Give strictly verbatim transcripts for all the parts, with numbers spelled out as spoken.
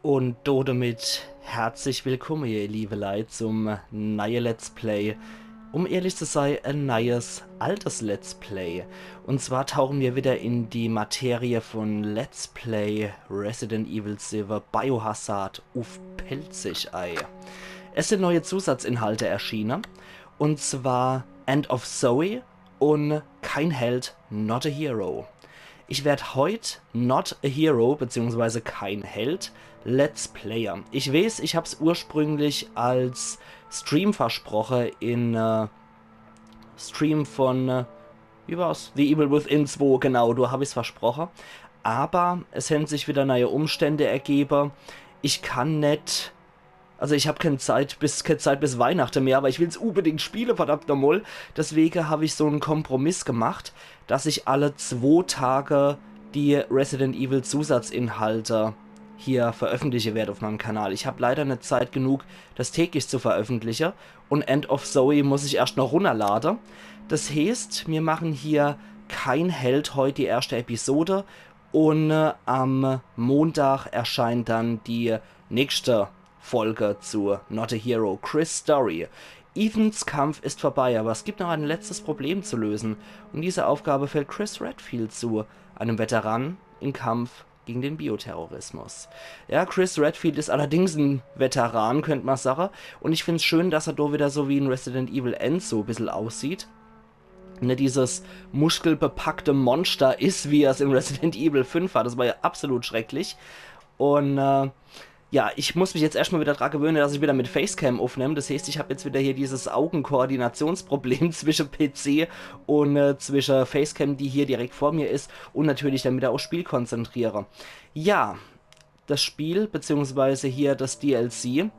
Und domit herzlich willkommen, ihr liebe Leute, zum neue Let's Play. Um ehrlich zu sein, ein neues, altes Let's Play. Und zwar tauchen wir wieder in die Materie von Let's Play Resident Evil sieben Biohazard uff Pälzisch ei. Es sind neue Zusatzinhalte erschienen. Und zwar End of Zoe und Kein Held, Not a Hero. Ich werd heut Not a Hero, beziehungsweise Kein Held, Let's Player. Ich weiß, ich hab's ursprünglich als Stream versprochen in äh, Stream von, äh, wie war's? The Evil Within zwei, genau, do hab ich's versprochen. Aber es hän sich wieder neue Umstände ergeben. Ich kann net, also ich hab kein Zeit bis, kein Zeit bis Weihnachten mehr, aber ich will's unbedingt spielen, verdammt nochmal. Deswegen hab ich so einen Kompromiss gemacht, dass ich alle zwei Tage die Resident Evil Zusatzinhalte hier veröffentlichen werde auf meinem Kanal. Ich hab leider net Zeit genug, das täglich zu veröffentlichen. Und End of Zoe muss ich erst noch runterladen. Das heißt, wir machen hier Kein Held heut die erste Episode. Und äh, am Montag erscheint dann die nächste Folge zu Not a Hero, Chris' Story. Ethans Kampf ist vorbei, aber es gibt noch ein letztes Problem zu lösen. Und diese Aufgabe fällt Chris Redfield zu, einem Veteran im Kampf gegen den Bioterrorismus. Ja, Chris Redfield ist allerdings ein Veteran, könnt man sagen. Und ich find's schön, dass er do wieder so wie in Resident Evil eins so ein bisschen aussieht. Ne, dieses muskelbepackte Monster ist, wie er's in Resident Evil fünf war. Das war ja absolut schrecklich. Und äh, ja, ich muss mich jetzt erstmal wieder dran gewöhnen, dass ich wieder mit Facecam aufnehme. Das heißt, ich habe jetzt wieder hier dieses Augenkoordinationsproblem zwischen P C und äh, zwischen Facecam, die hier direkt vor mir ist, und natürlich dann wieder aufs Spiel konzentriere. Ja, das Spiel, beziehungsweise hier das D L C,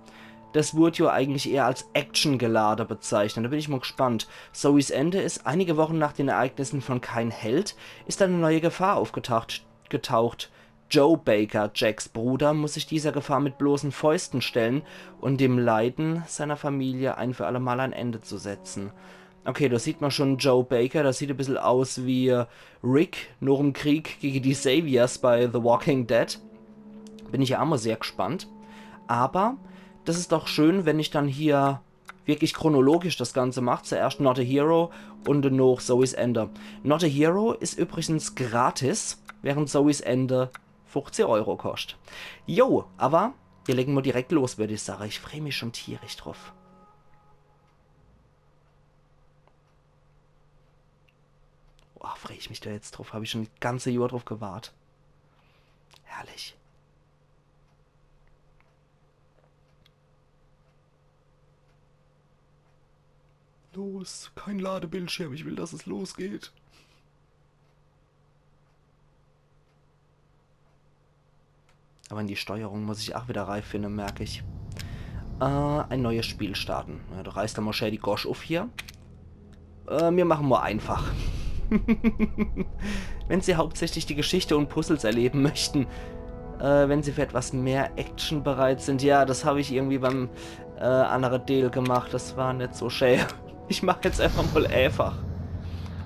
das wurde ja eigentlich eher als actiongeladen bezeichnet. Da bin ich mal gespannt. Zoes Ende ist, einige Wochen nach den Ereignissen von Kein Held ist eine neue Gefahr aufgetaucht. Getaucht. Joe Baker, Jacks Bruder, muss sich dieser Gefahr mit bloßen Fäusten stellen und dem Leiden seiner Familie ein für alle Mal ein Ende zu setzen. Okay, da sieht man schon Joe Baker, das sieht ein bisschen aus wie äh, Rick nach dem Krieg gegen die Saviors bei The Walking Dead. Bin ich ja auch mal sehr gespannt. Aber das ist doch schön, wenn ich dann hier wirklich chronologisch das Ganze mache. Zuerst Not a Hero und danach Zoes Ende. Not a Hero ist übrigens gratis, während Zoes Ende fünfzehn Euro kostet. Jo, aber wir legen mal direkt los, würde ich sagen. Ich freue mich schon tierisch drauf. Boah, freue ich mich da jetzt drauf. Habe ich schon das ganze Jahr drauf gewartet. Herrlich. Los, kein Ladebildschirm. Ich will, dass es losgeht. Aber in die Steuerung muss ich auch wieder reinfinden, merke ich. Äh, ein neues Spiel starten. Ja, da reißt er mal schön die Gosch auf hier. Äh, wir machen mal einfach. Wenn Sie hauptsächlich die Geschichte und Puzzles erleben möchten, äh, wenn Sie für etwas mehr Action bereit sind, ja, das habe ich irgendwie beim äh, andere Deel gemacht, das war net so schön. Ich mach jetzt einfach mal einfach.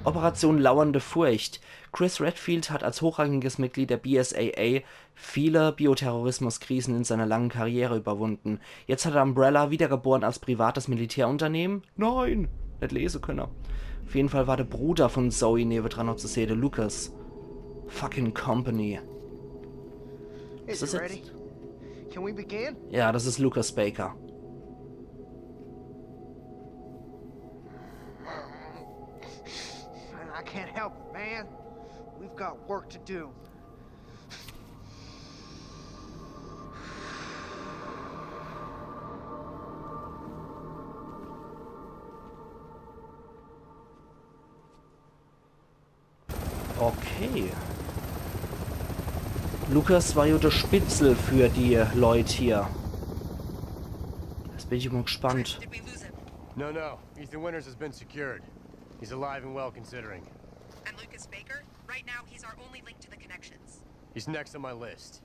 Operation Lauernde Furcht. Chris Redfield hat als hochrangiges Mitglied der B S A A viele Bioterrorismuskrisen in seiner langen Karriere überwunden. Jetzt hat er Umbrella wiedergeboren als privates Militärunternehmen? Nein, net lese könne. Auf jeden Fall war der Bruder von Zoe nebendran noch zu sehen, der Lucas. Fucking Company. Is it ready? Can we begin? Ja, das ist Lucas Baker. I can't help it, man. We've got work to do. Okay. Lucas war ja der Spitzel für die Leute hier. Jetzt bin ich mal gespannt. Did we lose him? No, no. Ethan Winters has been secured. He's alive and well, considering. And Lucas Baker? Right now, he's our only link to the connections. He's next on my list.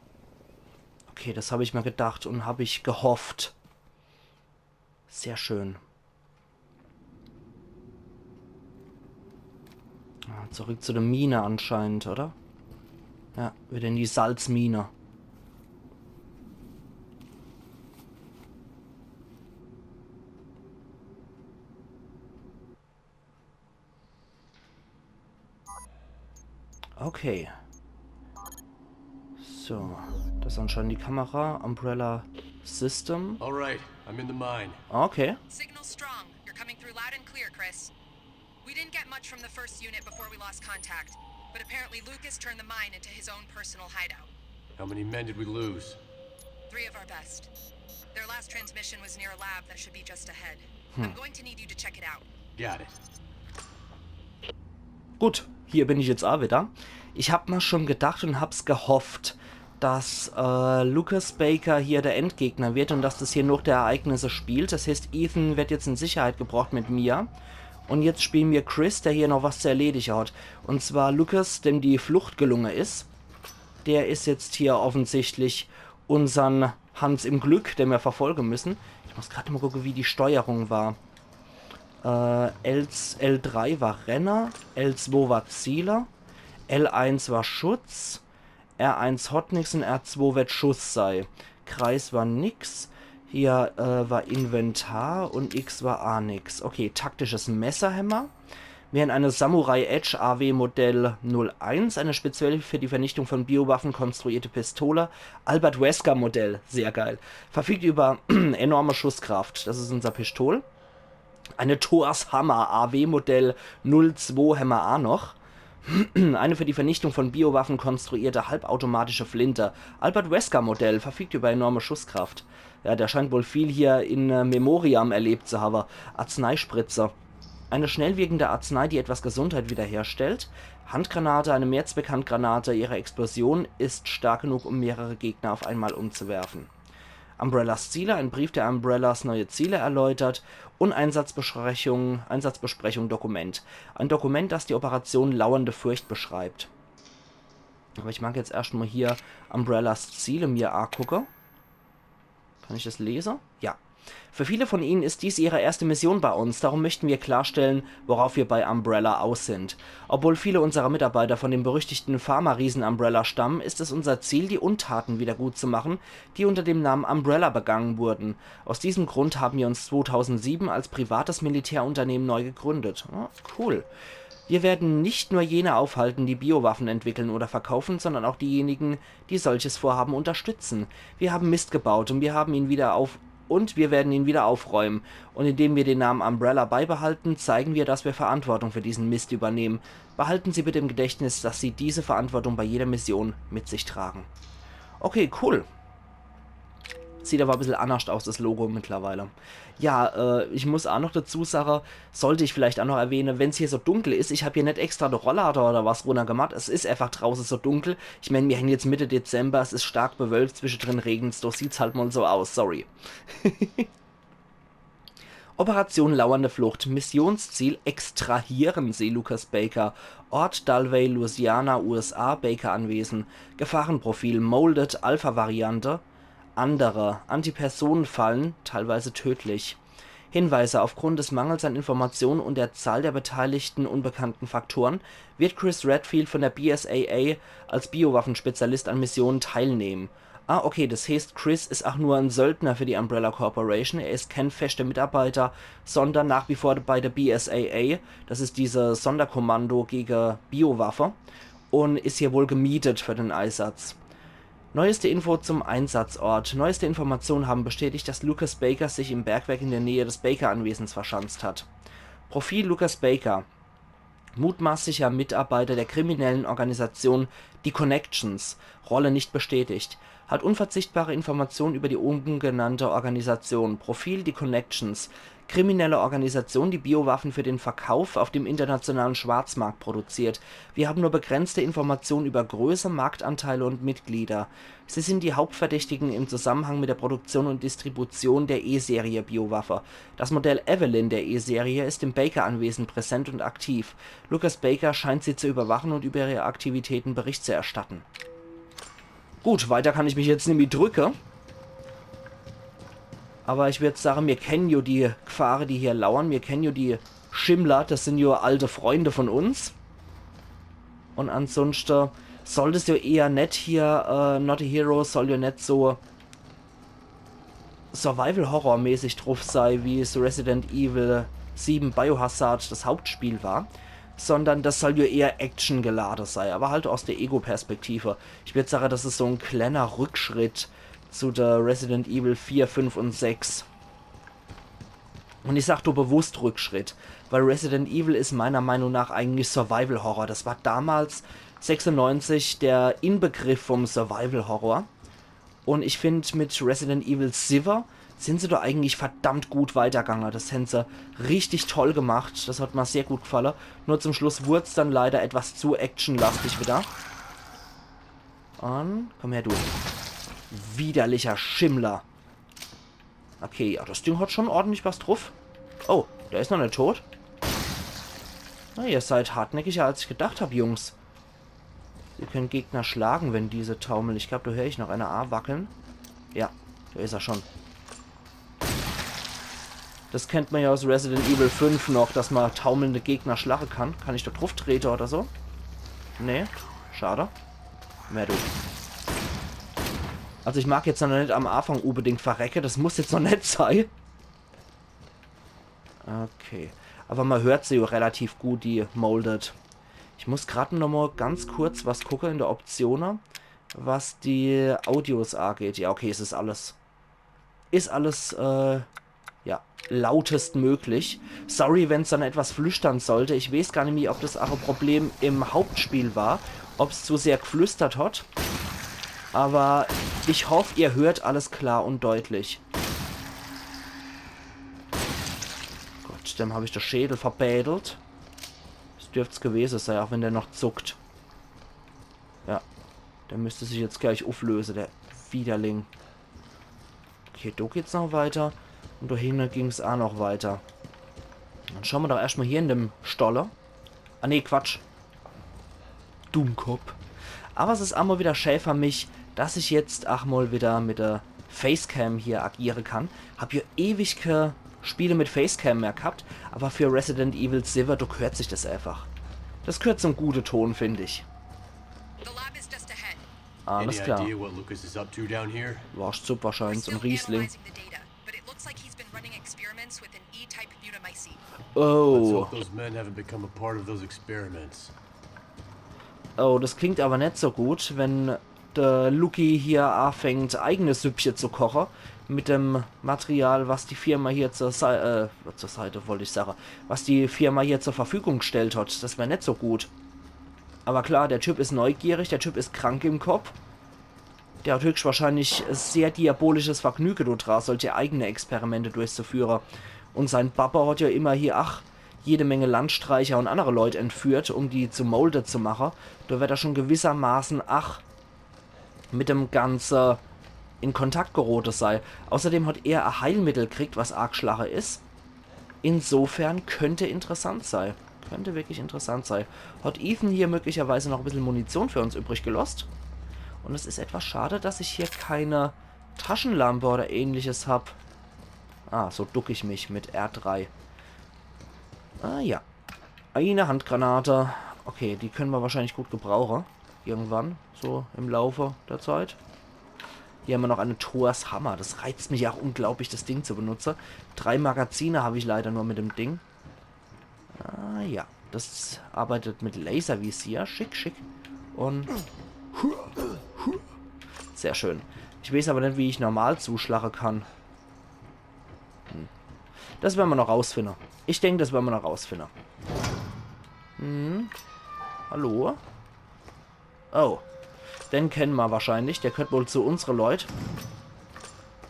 Okay, das habe ich mir gedacht und habe ich gehofft. Sehr schön. Ah, zurück zu der Mine anscheinend, oder? Ja, wieder in die Salzmine. Okay. So, das is anscheinend die Kamera. Umbrella System. All right, I'm in the mine. Okay. Signal's strong. You're coming through loud and clear, Chris. We didn't get much from the first unit before we lost contact, but apparently Lucas turned the mine into his own personal hideout. How many men did we lose? Three of our best. Their last transmission was near a lab that should be just ahead. I'm going to need you to check it out. Got it. Gut, hier bin ich jetzt auch wieder. Ich hab mir schon gedacht und hab's gehofft, dass äh, Lucas Baker hier der Endgegner wird und dass das hier noch der Ereignisse spielt. Das heißt, Ethan wird jetzt in Sicherheit gebracht mit Mia. Und jetzt spielen wir Chris, der hier noch was zu erledigen hat. Und zwar Lucas, dem die Flucht gelungen ist. Der ist jetzt hier offensichtlich unseren Hans im Glück, den wir verfolgen müssen. Ich muss gerade mal gucken, wie die Steuerung war. Äh, L, L drei war Renner, L zwei war Ziele, L eins war Schutz, R eins hat nix und R zwei wird Schuss sei. Kreis war nix. Hier äh, war Inventar und X war a nix. Okay, taktisches Messer hämmer. Wir haben eine Samurai Edge A W Modell null eins, eine speziell für die Vernichtung von Biowaffen konstruierte Pistole. Albert Wesker Modell, sehr geil. Verfügt über enorme Schusskraft. Das ist unser Pistol. Eine Thors Hammer A W Modell null zwei hämmer a noch. Eine für die Vernichtung von Biowaffen konstruierte halbautomatische Flinte. Albert Wesker Modell, verfügt über enorme Schusskraft. Ja, der scheint wohl viel hier in äh, Memoriam erlebt zu haben. Arzneispritze. Eine schnell wirkende Arznei, die etwas Gesundheit wiederherstellt. Handgranate, eine Mehrzweckhandgranate. Ihre Explosion ist stark genug, um mehrere Gegner auf einmal umzuwerfen. Umbrellas Ziele, ein Brief, der Umbrellas neue Ziele erläutert. Und Einsatzbesprechung, Einsatzbesprechung Dokument. Ein Dokument, das die Operation Lauernde Furcht beschreibt. Aber ich mag jetzt erscht mal hier Umbrellas Ziele mir angucken. Kann ich das lesen? Ja. Für viele von ihnen ist dies ihre erste Mission bei uns, darum möchten wir klarstellen, worauf wir bei Umbrella aus sind. Obwohl viele unserer Mitarbeiter von dem berüchtigten Pharma-Riesen Umbrella stammen, ist es unser Ziel, die Untaten wiedergutzumachen, die unter dem Namen Umbrella begangen wurden. Aus diesem Grund haben wir uns zweitausendsieben als privates Militärunternehmen neu gegründet. Ja, cool. Wir werden nicht nur jene aufhalten, die Biowaffen entwickeln oder verkaufen, sondern auch diejenigen, die solches Vorhaben unterstützen. Wir haben Mist gebaut und wir haben ihn wieder auf und wir werden ihn wieder aufräumen. Und indem wir den Namen Umbrella beibehalten, zeigen wir, dass wir Verantwortung für diesen Mist übernehmen. Behalten Sie bitte im Gedächtnis, dass Sie diese Verantwortung bei jeder Mission mit sich tragen. Okay, cool. Sieht aber ein bisschen anders aus, das Logo mittlerweile. Ja, äh, ich muss auch noch dazu sagen, sollte ich vielleicht auch noch erwähnen, wenn's hier so dunkel is, ich hab hier net extra de Rolllader oder was runnergemacht. Es is einfach drauße so dunkel. Ich mein, mir hänn jetzt Mitte Dezember, es is stark bewölkt, zwischendrin regnet's, do sieht's halt mal so aus, sorry. Operation Lauernde Flucht. Missionsziel: Extrahieren Sie Lucas Baker. Ort: Dalvey, Louisiana, U S A. Baker Anwesen. Gefahrenprofil: Molded, Alpha-Variante. Andere: Antipersonenfallen, teilweise tödlich. Hinweise: Aufgrund des Mangels an Informationen und der Zahl der beteiligten unbekannten Faktoren wird Chris Redfield von der B S A A als Biowaffenspezialist an Missionen teilnehmen. Ah, okay, das heißt, Chris is ach nur en Söldner für die Umbrella Corporation. Er is kein fester Mitarbeiter, sondern nach wie vor bei der B S A A. Das is diese Sonderkommando gegen Biowaffe. Und is hier wohl gemietet für den Einsatz. Neueste Info zum Einsatzort. Neueste Informationen haben bestätigt, dass Lucas Baker sich im Bergwerk in der Nähe des Baker-Anwesens verschanzt hat. Profil: Lucas Baker. Mutmaßlicher Mitarbeiter der kriminellen Organisation The Connections. Rolle nicht bestätigt. Hat unverzichtbare Informationen über die oben genannte Organisation. Profil: The Connections. Kriminelle Organisation, die Biowaffen für den Verkauf auf dem internationalen Schwarzmarkt produziert. Wir haben nur begrenzte Informationen über Größe, Marktanteile und Mitglieder. Sie sind die Hauptverdächtigen im Zusammenhang mit der Produktion und Distribution der E-Serie Biowaffe. Das Modell Evelyn der E-Serie ist im Baker-Anwesen präsent und aktiv. Lucas Baker scheint sie zu überwachen und über ihre Aktivitäten Bericht zu erstatten. Gut, weiter kann ich mich jetzt nimmi drücke. Aber ich würd sage, mir kennen jo die Gefahre, die hier lauern. Mir kennen jo die Schimmler, das sind jo alte Freunde von uns. Und ansonsten soll's jo eher net hier, äh, Not a Hero soll jo net so Survival-Horror-mäßig druff sei, wie es Resident Evil sieben Biohazard das Hauptspiel war. sondern das soll ja eher actiongelade sei, aber halt aus der Ego-Perspektive. Ich würd sagen, das is so en kleiner Rückschritt zu der Resident Evil vier, fünf und sechs. Und ich sag do bewusst Rückschritt, weil Resident Evil is meiner Meinung nach eigentlich Survival Horror. Das war damals sechsundneunzig der Inbegriff vom Survival Horror. Und ich find, mit Resident Evil siwwe sin se do eigentlich verdammt gut weitergange. Das hän se richtig toll gemacht. Das hat mir sehr gut gefalle. Nur zum Schluss wurd's dann leider etwas zu actionlastig wieder. Und komm her, du widerlicher Schimmler. Okay, ja, das Ding hat schon ordentlich was druff. Oh, der is noch net tot. Na, ihr seid hartnäckiger, als ich gedacht hab, Jungs. Sie können Gegner schlagen, wenn diese taumeln. Ich glaub, do hör ich noch einer wackeln. Ja, do is er schon. Das kennt man ja aus Resident Evil fünf noch, dass man taumelnde Gegner schlagen kann. Kann ich do druff trete oder so? Nee, schade. Mehr du. Also ich mag jetzt noch net am Anfang unbedingt verrecke, das muss jetzt noch net sei. Okay. Aber man hört se ja relativ gut, die Molded. Ich muss grad noch mal ganz kurz was gucke in der Optione, was die Audios angeht. Ja, okay, es is alles, is alles, äh, ja, lautest möglich. Sorry, wenn's dann etwas flüstern sollte. Ich weeß gar nimmi, ob das ach e Problem im Hauptspiel war, ob's zu sehr geflüstert hat. Aber ich hoff, ihr hört alles klar und deutlich. Gott, dem hab ich de Schädel verbädelt. Das dürft's gewese sei, auch wenn der noch zuckt. Ja, der müsst sich jetzt gleich uflöse, der Widerling. Okay, do geht's noch weiter. Und do hinne ging's auch noch weiter. Dann schaue mer doch erscht mal hier in dem Stolle. Ah, nee, Quatsch. Dummkopp. Aber es is auch mal wieder schä für mich, dass ich jetzt auch mal wieder mit der Facecam hier agiere kann. Hab ja ewig ke Spiele mit Facecam mehr gehabt, aber für Resident Evil siwwe, do gehört sich das einfach. Das gehört zum gute Ton, find ich. The lab is just ahead. Alles Any klar. Idea what Lucas is up to down here? Worschtsupp wahrscheinlich und Still Riesling. Analyzing the data, but it looks like he's been running experiments with an E-type mutamycete. Let's hope Oh. Those men haven't become a part of those experiments. Oh, das klingt aber net so gut, wenn der Lucky hier anfängt, eigene Süppche zu koche mit dem Material, was die Firma hier zur Seite, äh, zur Seite wollte ich sagen, was die Firma hier zur Verfügung gestellt hat. Das wär net so gut. Aber klar, der Typ is neugierig, der Typ is krank im Kopf. Der hat höchstwahrscheinlich sehr diabolisches Vergnüge do dra, solche eigene Experimente durchzuführen. Und sein Papa hat ja immer hier, ach, jede Menge Landstreicher und andere Leute entführt, um die zu Molded zu machen. Da wird er schon gewissermaßen, ach, mit dem Ganze in Kontakt gerote sei. Außerdem hat er e Heilmittel kriegt, was arg schwache is. Insofern könnte interessant sei. Könnte wirklich interessant sei. Hat Ethan hier möglicherweise noch e bissel Munition für uns übrig gelost? Und es is etwas schade, dass ich hier keine Taschenlampe oder ähnliches hab. Ah, so duck ich mich mit R drei. Ah ja. Eine Handgranate. Okay, die können wir wahrscheinlich gut gebrauchen. Irgendwann, so im Laufe der Zeit. Hier haben wir noch eine Thors Hammer. Das reizt mich auch unglaublich, das Ding zu benutzen. Drei Magazine habe ich leider nur mit dem Ding. Ah ja, das arbeitet mit Laservisier. Schick, schick. Und sehr schön. Ich weiß aber net, wie ich normal zuschlagen kann. Hm. Das werden wir noch rausfinden. Ich denke, das werden wir noch rausfinden. Hm. Hallo? Oh. Den kennen wir wahrscheinlich. Der gehört wohl zu unsere Leut.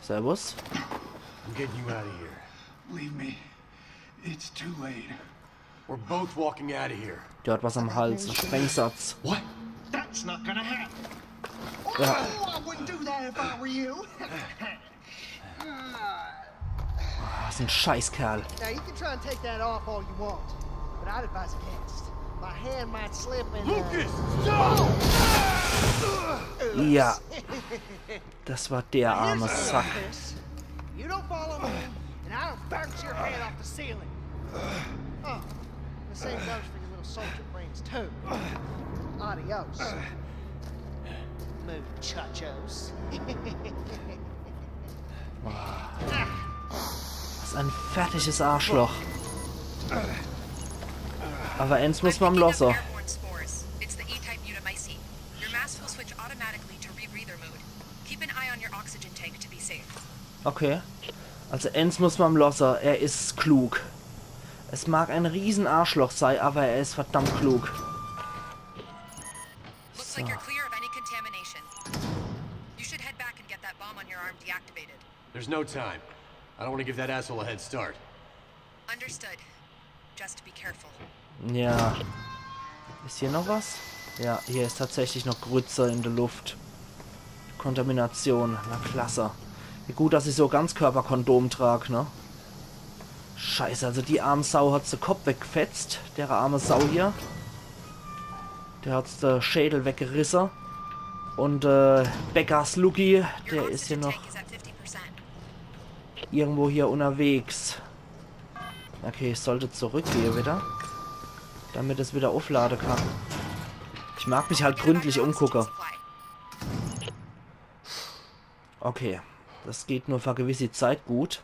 Servus. I'm getting you out of here. Leave me. It's too late. We're both walking out of here. Der hat was am Hals. Ein Sprengsatz. What? That's not gonna happen. Ja. Oh, I wouldn't do that if I were you. Das is ein Scheißkerl. Now, you can try and take that off all you want, but I'd advise against. My hand might slip and. Uh, Lucas! Stop! Ja. Das war der arme Sack. Chris, you don't follow me, and I don't bounce your head off the ceiling. Oh, the same goes for your little soldier friends, too. Adios, muchachos. Das ist ein fertiges Arschloch. Awwer eens muss mer em losse. Airborne spores. It's the E-type Mutamycete. Your mask will switch automatically to rebreather mode. Keep an eye on your oxygen tank to be safe. Okay. Also eens muss mer em losse. Er is klug. Es mag e riesen Arschloch sei, awwer er is verdammt klug. Looks like you're clear of any contamination. You should head back and get that bomb on your arm deactivated. There's no time. I don't want to give that asshole a head start. Understood. Just be careful. Ja. Is hier noch was? Ja, hier is tatsächlich noch Grütze in de Luft. Kontamination, na klasse. Wie gut, dass ich so Ganzkörperkondom trag, ne? Scheiße, also die arm Sau hat's de Kopp weggefetzt. Dere arme Sau hier. Der hat's de Schädel weggerisse. Un äh, Beckers Lucky, der is hier noch irgendwo hier unterwegs. Okay, ich sollt zurückgehe wieder. Damit es wieder ufflade kann. Ich mag mich halt gründlich umgucke. Okay, das geht nur für gewisse Zeit gut.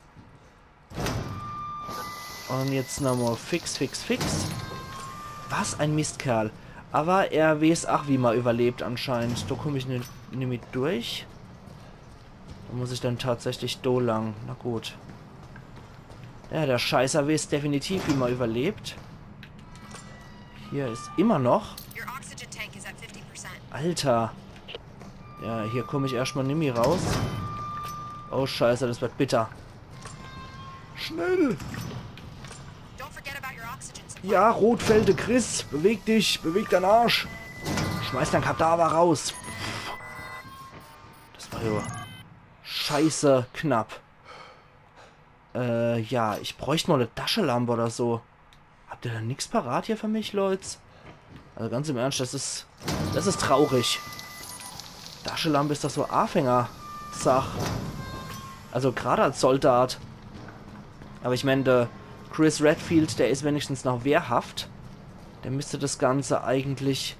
Un jetzt nochmal fix, fix, fix. Was e Mistkerl. Awwer er weeß ach, wie mer überlebt anscheinend. Do komm ich net, nimmi durch. Do muss ich dann tatsächlich do lang. Na gut. Ja, der Scheißer weeß definitiv, wie mer überlebt. Hier is immer noch. Your oxygen tank is at fifty percent. Alter. Ja, hier komm ich erscht mal nimmi raus. Oh Scheiße, das wird bitter. Schnell! Don't forget about your oxygen supply. Ja, Rotfelde Chris, beweg dich, beweg dein Arsch. Schmeiß dein Kadaver raus. Das war ja scheiße knapp. Äh, ja, ich bräucht mal e Taschelamp oder so. Habt ihr da nix parat hier für mich, Leut? Also ganz im Ernst, das is, das is traurig. Taschelamp is doch so Anfängersach. Also grad als Soldat. Aber ich mein, der Chris Redfield, der is wenigstens noch wehrhaft. Der müsste das Ganze eigentlich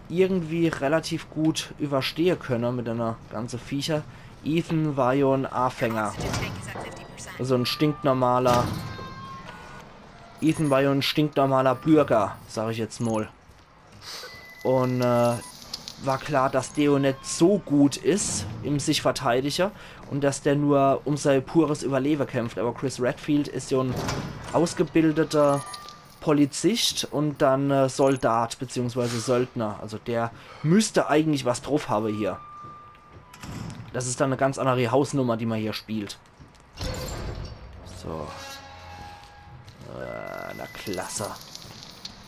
irgendwie relativ gut überstehe könne mit einer ganze Viecher. Ethan war jo en Anfänger. Oxygen tank is at fifty percent. Also en stinknormaler. Ethan war jo en stinknormaler Bürger, sag ich jetzt mal. Un äh, war klar, dass der jo net so gut is im sich verteidige un dass der nur um sei pures Überlebe kämpft. Aber Chris Redfield is jo en ausgebildeter Polizist un dann äh, Soldat beziehungsweise Söldner. Also der müsste eigentlich was drauf habe hier. Das is dann e ganz andere Hausnummer, die mer hier spielt. So. Äh, na klasse.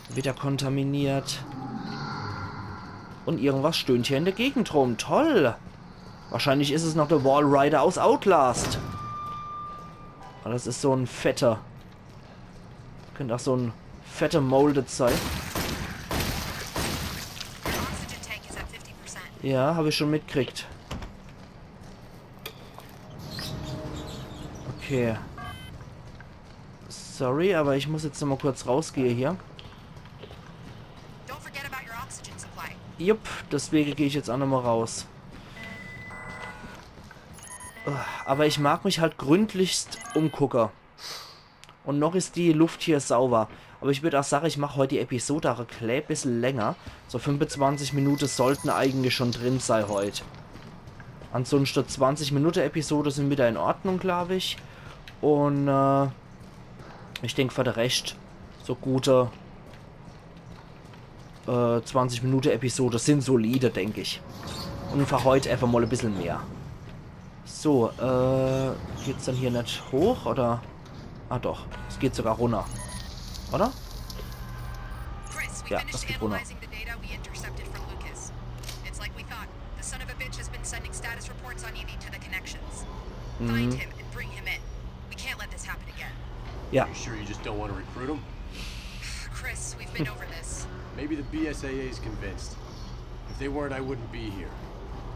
Wieder kontaminiert. Un irgendwas stöhnt hier in der Gegend rum. Toll. Wahrscheinlich is es noch der Walrider aus Outlast. Aber das is so en fetter. Könnt ach so en fette Molded sei. Your oxygen tank is at fifty percent. Ja, hab ich schon mitkriegt. Okay. Sorry, aber ich muss jetzt noch mal kurz rausgehe hier. Don't forget about your oxygen supply. Jupp, deswege geh ich jetzt ach noch mal raus. Uah, aber ich mag mich halt gründlichst umgucke. Un noch is die Luft hier sauber. Aber ich würd ach sage, ich mach heut die Episode ach e klä bissel länger. So fünfundzwanzig Minute sollten eigentlich schon drin sei heut. Ansonsten zwanzig Minute Episode sind wieder in Ordnung, glaub ich. Un äh, ich denk, für de Rescht so gute äh, zwanzig Minute Episode sind solide, denk ich. Un für heut einfach mal e bissel mehr. So, äh, geht's dann hier net hoch, oder? Ah doch, es geht sogar runner. Oder? Chris, we Ja, finished das geht runner. Analyzing the data we intercepted from Lucas. It's like we thought. The son of a bitch has been sending status reports on Evie to the connections. Find him and bring him in. We can't let this happen again. Ja. You sure you just don't want to recruit him? Chris, we've been over this. Maybe the B S A A is convinced. If they weren't, I wouldn't be here.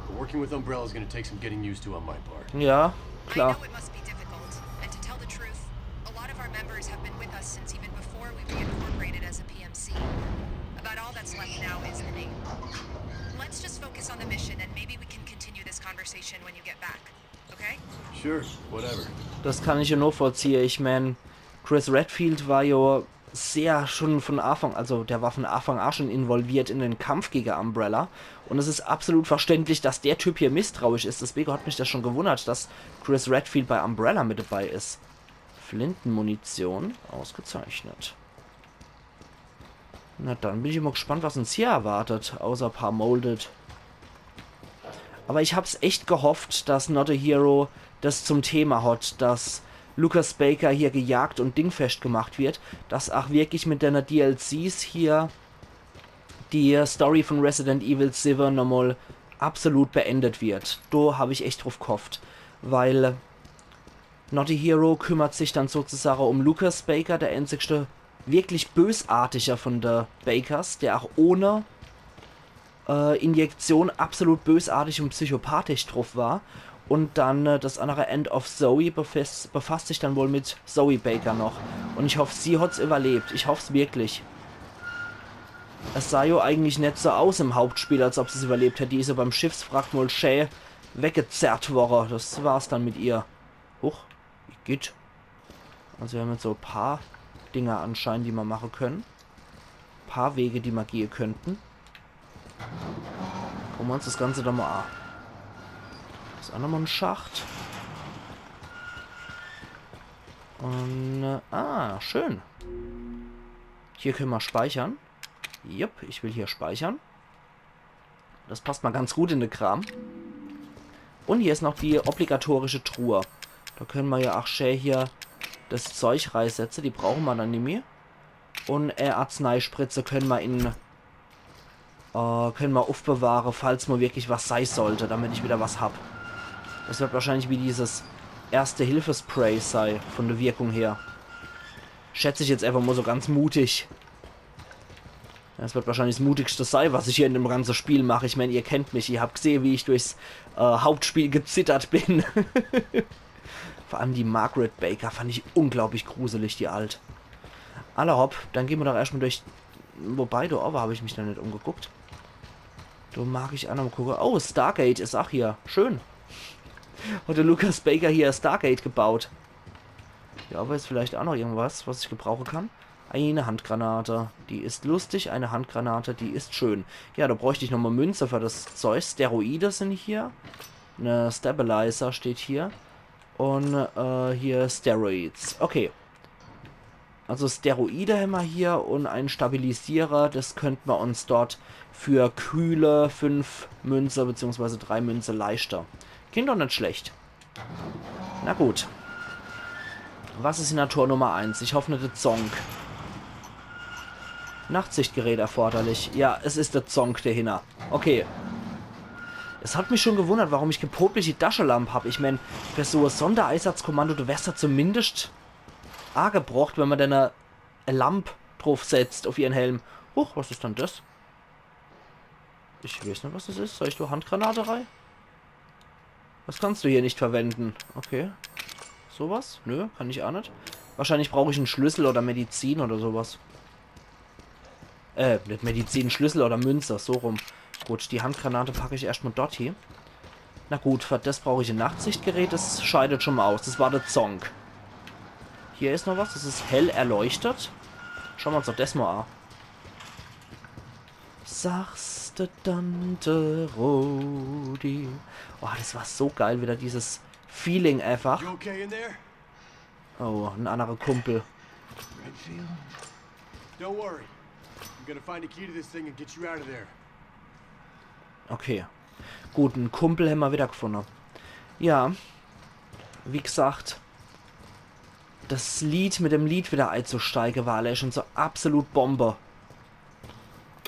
But working with Umbrella is going to take some getting used to on my part. Ja, I klar. Know it must be difficult, and to tell the truth, a lot of our members have been with us since even before we reincorporated as a P M C. About all that's left now is the name. Let's just focus on the mission, and maybe we can continue this conversation when you get back. Okay? Sure, whatever. Das kann ich ja nachvollziehe. Ich mein, Chris Redfield war ja sehr schon von Anfang, also der war von Anfang an schon involviert in den Kampf gegen Umbrella. Und es ist absolut verständlich, dass der Typ hier misstrauisch ist. Deswegen hat mich das schon gewundert, dass Chris Redfield bei Umbrella mit dabei ist. Flintenmunition, ausgezeichnet. Na dann bin ich immer gespannt, was uns hier erwartet, außer ein paar Molded. Aber ich hab's echt gehofft, dass Not a Hero das zum Thema hat, dass Lucas Baker hier gejagt und dingfest gemacht wird, dass auch wirklich mit den D L Cs hier die Story von Resident Evil sieben nochmal absolut beendet wird. Da hab ich echt drauf gehofft, weil Not a Hero kümmert sich dann sozusagen um Lucas Baker, der einzigste wirklich bösartige von der Bakers, der auch ohne äh, Injektion absolut bösartig und psychopathisch drauf war. Und dann äh, das andere End of Zoe befasst, befasst sich dann wohl mit Zoe Baker noch. Und ich hoffe, sie hat's überlebt. Ich hoff's wirklich. Es sah ja eigentlich net so aus im Hauptspiel, als ob sie's überlebt hätt. Die is ja beim Schiffswrack mal schä weggezerrt worre. Das war's dann mit ihr. Huch, igitt. Also wir haben jetzt so ein paar Dinge anscheinend, die wir machen können. Paar Wege, die wir gehen könnten. Gucken wir uns das Ganze doch mal an. Ist auch nochmal ein Schacht. Und, äh, ah, schön. Hier können wir speichern. Jupp, ich will hier speichern. Das passt mal ganz gut in den Kram. Und hier ist noch die obligatorische Truhe. Da können wir ja auch schä hier das Zeug reisetzen. Die brauchen wir dann nimmi. Und äh, Arzneispritze können wir in äh, können wir aufbewahren, falls mal wirklich was sei sollte, damit ich wieder was hab. Das wird wahrscheinlich wie dieses Erste-Hilfe-Spray sei, von der Wirkung her. Schätze ich jetzt einfach mal so ganz mutig. Das wird wahrscheinlich das Mutigste sei, was ich hier in dem ganzen Spiel mache. Ich mein, ihr kennt mich, ihr habt gesehen, wie ich durchs äh, Hauptspiel gezittert bin. Vor allem die Margaret Baker fand ich unglaublich gruselig, die alt. Alla hopp, dann gehen wir doch erstmal durch. Wobei, da oben habe ich mich noch nicht umgeguckt. Da mag ich auch noch mal gucken. Oh, Stargate ist auch hier. Schön. Hat der Lucas Baker hier Stargate gebaut? Ja, aber ist vielleicht auch noch irgendwas, was ich gebrauchen kann. Eine Handgranate. Die ist lustig. Eine Handgranate, die ist schön. Ja, da bräuchte ich nochmal Münze für das Zeug. Steroide sind hier. Ne, Stabilizer steht hier. Und äh, hier Steroids. Okay. Also Steroide hämmer hier und ein Stabilisierer. Das könnt mer uns dort für kühle fünf Münze beziehungsweise drei Münze leischte. Klingt doch net schlecht. Na gut. Was ist in der Tor Nummer eins? Ich hoff net de Zonk. Nachtsichtgerät erforderlich. Ja, es is de Zonk, der hinner. Okay. Es hat mich schon gewundert, warum ich kä popliche Daschelamp hab. Ich mein, für so e Sondereisatzkommando, du wärst ja zumindest agebrocht, wenn man dann e, e Lamp drauf setzt auf ihren Helm. Huch, was is dann das? Ich weiß net, was das is. Soll ich do Handgranate rei? Was kannst du hier nicht verwenden? Okay. Sowas? Nö, kann ich auch net. Wahrscheinlich brauch ich en Schlüssel oder Medizin oder sowas. Äh, net Medizin, Schlüssel oder Münze, so rum. Gut, die Handgranate pack ich erscht mal dort hie. Na gut, für das brauch ich e Nachtsichtgerät, das scheidet schon mal aus. Das war de Zonk. Hier is noch was, das is hell erleuchtet. Schauen wir uns doch das mal an. Sachte Tante Rodi. Oh, das war so geil, wieder dieses Feeling einfach. You okay in there? Oh, en anderer Kumpel. Redfield? Don't worry. I'm gonna find a key to this thing and get you out of there. Okay. Gut, en Kumpel hämmer wieder gefunne. Ja. Wie gesagt, das Lied, mit dem Lied wieder eizusteige, war allein schon so absolut Bombe.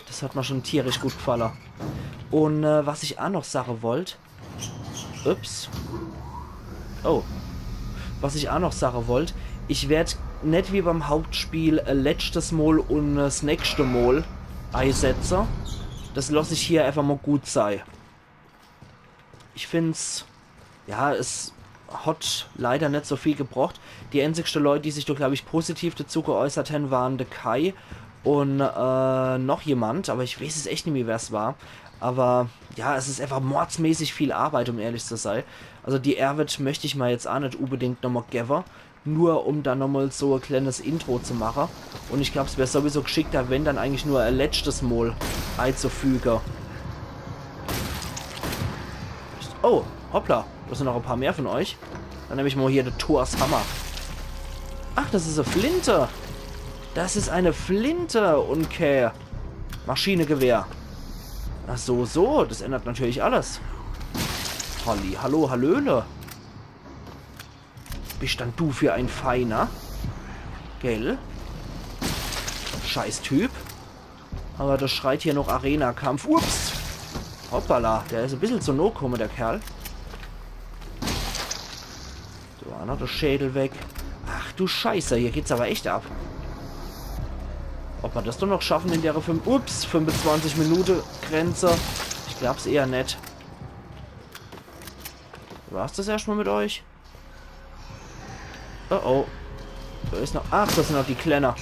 Das hat mir schon tierisch gut gefalle. Und äh, was ich auch noch sage wollt, ups. Oh. Was ich auch noch sage wollt, ich werd net wie beim Hauptspiel äh, letztes Mal und äh, das nächste Mal eisetze. Das lass ich hier einfach mal gut sei. Ich find's, ja, es hat leider net so viel gebracht. Die einzigste Leute, die sich doch, glaub ich, positiv dazu geäußert haben, waren de Kai und äh, noch jemand, aber ich weiß es echt nimmi, wer's war. Aber ja, es is einfach mordsmäßig viel Arbeit, um ehrlich zu sei. Also die Ärwet möcht ich mir jetzt auch net unbedingt nochmal gewwe. nur um dann nochmal so e kleines Intro zu mache. Und ich glaub, es wär sowieso geschickter, wenn dann eigentlich nur e letschtes Mol eizufüge. Oh, hoppla, das sind noch e paar mehr von euch. Dann nehm ich mal hier de Thors Hammer. Ach, das is e Flinte. Das is e Flinte und kä Maschinegewehr. Ach so, so, das ändert natürlich alles. Halli, hallo, hallöle. Bist dann du für e Feiner? Gell? Scheiß Typ. Aber das schreit hier noch Arena-Kampf. Ups. Hoppala, der is e bissel zu noh kumme, der Kerl. Do war noch de Schädel weg. Ach du Scheiße, hier geht's aber echt ab. Ob mer das dann noch schaffen in dere fünf, ups, fünfundzwanzig Minute Grenze? Ich glaub's eher net. War's das erscht mal mit euch? Oh oh. Da is noch. Ach, das sind noch die Klenne.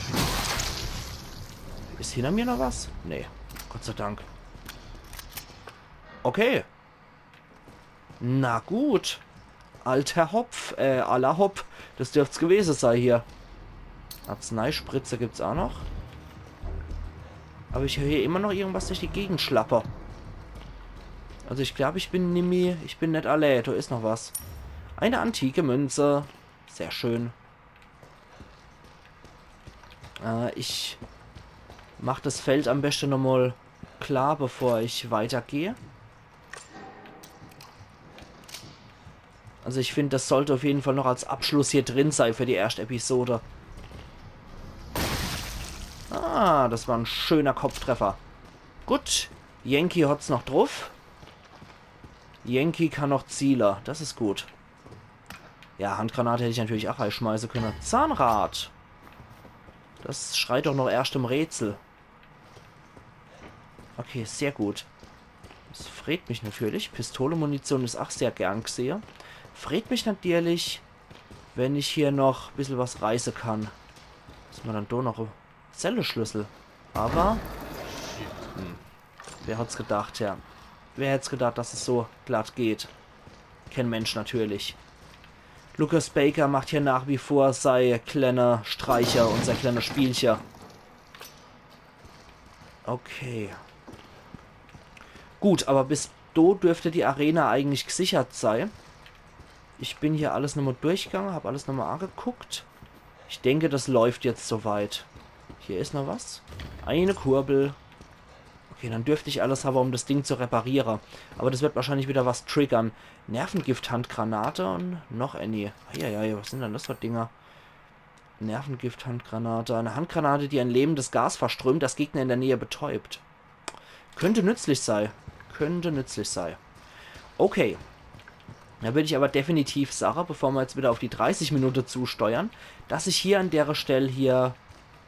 Is hinter mir noch was? Nee. Gott sei Dank. Okay. Na gut. Alter Hopf, äh, aller Hopp. Das dürft's gewese sei hier. Arzneispritze gibt's auch noch. Aber ich hör hier immer noch irgendwas durch die Gegend schlappe. Also ich glaub, ich bin nimmi, ich bin net allää. Da is noch was. Eine antike Münze. Sehr schön. Äh, ich mach das Feld am beschte nochmal klar, bevor ich weitergehe. Also ich find, das sollte auf jeden Fall noch als Abschluss hier drin sei für die erschte Episode. Ah, das war en schöner Kopftreffer. Gut, Yankee hat's noch druff. Yankee kann noch ziele, das is gut. Ja, Handgranate hätt ich natürlich auch reischmeiße könne. Zahnrad. Das schreit doch noch erscht em Rätsel. Okay, sehr gut. Das freet mich natürlich. Pistole-Munition is auch sehr gern gesehe. Freet mich natürlich, wenn ich hier noch bissel was reiße kann. Is mir dann doch noch e Zelleschlüssel. Aber hm, wer hat's gedacht, ja. Wer hätt's gedacht, dass es so glatt geht? Kein Mensch natürlich. Lucas Baker macht hier nach wie vor sei kleine Streicher und sei kleine Spielcher. Okay. Gut, aber bis do dürfte die Arena eigentlich gesichert sei. Ich bin hier alles nochmal durchgegangen, hab alles nochmal angeguckt. Ich denke, das läuft jetzt soweit. Hier is noch was. Eine Kurbel. Okay, dann dürft ich alles habe, um das Ding zu repariere. Aber das wird wahrscheinlich wieder was triggern. Nervengift-Handgranate und noch eine. Eieiei, was sind denn das für Dinger? Nervengift-Handgranate. Eine Handgranate, die ein lebendes Gas verströmt, das Gegner in der Nähe betäubt. Könnte nützlich sei. Könnte nützlich sei. Okay. Da würd ich aber definitiv sage, bevor wir jetzt wieder auf die dreißig Minute zusteuern, dass ich hier an dere Stell hier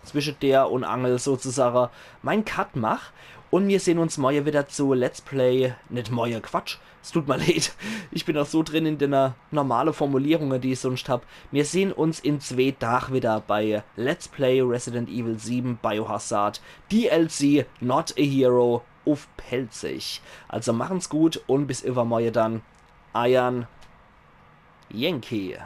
zwische Deer und Angel sozusage mein Cut mach. Und wir sehn uns morje wieder zu Let's Play, net morje, Quatsch, es tut mir leid, ich bin auch so drin in dene normale Formulierunge, die ich sonst hab. Wir sehn uns in zwee Dach wieder bei Let's Play Resident Evil sieben Biohazard D L C Not a Hero uff Pälzisch. Also machen's gut und bis iwwermorje dann. Eiern Yankee.